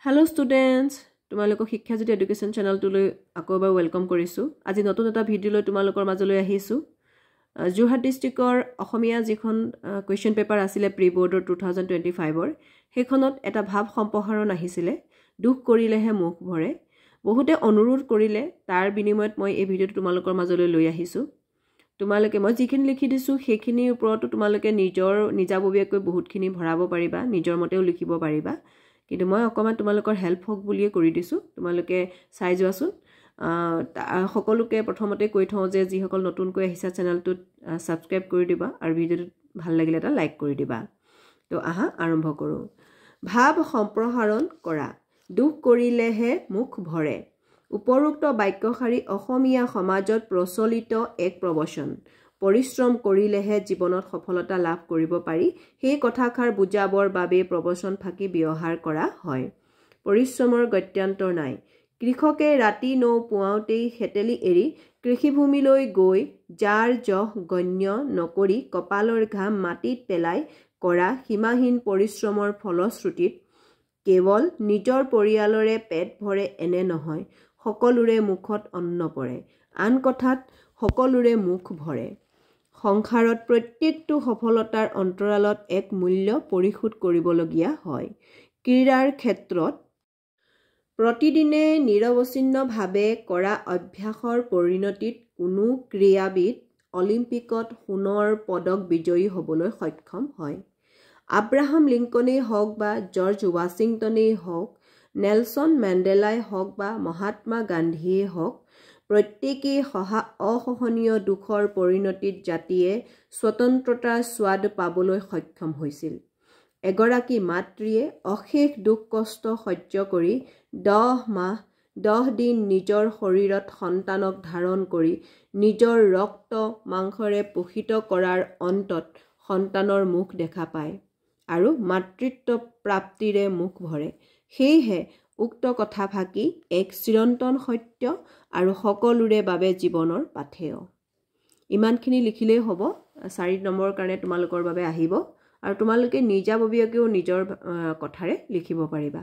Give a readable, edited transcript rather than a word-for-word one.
Hello' students, তোমালোকক Shikshajyoti education চেনেলটোলৈ আকৌ এবাৰ welcome কৰিছোঁ। আজি নতুন এটা ভিডিঅ' লৈ তোমালোকৰ মাজলৈ আহিছোঁ। যোৰহাট ডিষ্ট্ৰিক্টৰ অসমীয়া যিখন কুৱেশ্যন পেপাৰ আছিলে প্ৰি বৰ্ডৰ 2025ৰ, সেইখনত এটা ভাৱ সম্প্ৰসাৰণ আহিছিলে, দুখ কৰিলেহে মুখ ভৰে। বহুতে অনুৰোধ কৰিলে, তাৰ বিনিময়ত মই এই ভিডিঅ'টো তোমালোকৰ মাজলৈ লৈ আহিছোঁ। তোমালোকে মই যিখিনি লিখি দিছোঁ, সেইখিনিৰ ওপৰতো তোমালোকে নিজৰ নিজাববীয়াকৈ বহুতখিনি ভৰাব পাৰিবা, নিজৰ মতেও লিখিব পাৰিবা। কিন্তু মই অকণমান তোমালোকৰ হেল্প হওক বুলিয়ে কৰি দিছোঁ, তোমালোকে চাই যোৱাচোন। সকলোকে প্ৰথমতে কৈ থওঁ যে যিসকল নতুনকৈ আহিছা চেনেলটোত, ছাবস্ক্ৰাইব কৰি দিবা আৰু ভিডিঅ'টোত ভাল লাগিলে এটা লাইক কৰি দিবা। তো আহা, আৰম্ভ কৰোঁ। ভাৱ সম্প্ৰসাৰণ কৰা। দুখ কৰিলেহে মুখ ভৰে। উপৰোক্ত বাক্যশাৰী অসমীয়া সমাজত প্ৰচলিত এক প্ৰবচন। পৰিশ্ৰম কৰিলেহে জীৱনত সফলতা লাভ কৰিব পাৰি, সেই কথাষাৰ বুজাবৰ বাবে প্ৰবচন ফাঁকি ব্যৱহাৰ কৰা হয়। পৰিশ্ৰমৰ গত্যন্তৰ নাই। কৃষকে ৰাতি নৌ পুৱাওঁতেই শেতেলি এৰি কৃষিভূমিলৈ গৈ জাৰ জহ গণ্য নকৰি কপালৰ ঘাম মাটিত পেলাই কৰা সীমাহীন পৰিশ্ৰমৰ ফলশ্ৰুতিত কেৱল নিজৰ পৰিয়ালৰে পেট ভৰে এনে নহয়, সকলোৰে মুখত অন্ন পৰে। আন কথাত, সকলোৰে মুখ ভৰে। সংসাৰত প্ৰত্যেকটো সফলতাৰ অন্তৰালত এক মূল্য পৰিশোধ কৰিবলগীয়া হয়। ক্ৰীড়াৰ ক্ষেত্ৰত প্ৰতিদিনে নিৰৱচ্ছিন্নভাৱে কৰা অভ্যাসৰ পৰিণতিত কোনো ক্ৰীড়াবিদ অলিম্পিকত সোণৰ পদক বিজয়ী হ'বলৈ সক্ষম হয়। আব্ৰাহাম লিংকনেই হওক বা জৰ্জ ৱাশ্বিংটনেই হওক, নেলছন মেণ্ডেলাই হওক বা মহাত্মা গান্ধীয়েই হওক, প্ৰত্যেকেই সহা অসহনীয় দুখৰ পৰিণতিত জাতিয়ে স্বতন্ত্ৰতাৰ স্বাদ পাবলৈ সক্ষম হৈছিল। এগৰাকী মাতৃয়ে অশেষ দুখ কষ্ট সহ্য কৰি 10 মাহ 10 দিন নিজৰ শৰীৰত সন্তানক ধাৰণ কৰি নিজৰ ৰক্ত মাংসৰে পোষিত কৰাৰ অন্তত সন্তানৰ মুখ দেখা পায় আৰু মাতৃত্ব প্ৰাপ্তিৰে মুখ ভৰে। সেয়েহে উক্ত কথাফাকি এক চিৰন্তন সত্য আৰু সকলোৰে বাবে জীৱনৰ পাথেয়। ইমানখিনি লিখিলেই হ'ব, 4 নম্বৰৰ কাৰণে তোমালোকৰ বাবে আহিব আৰু তোমালোকে নিজাববীয়াকৈও নিজৰ কথাৰে লিখিব পাৰিবা।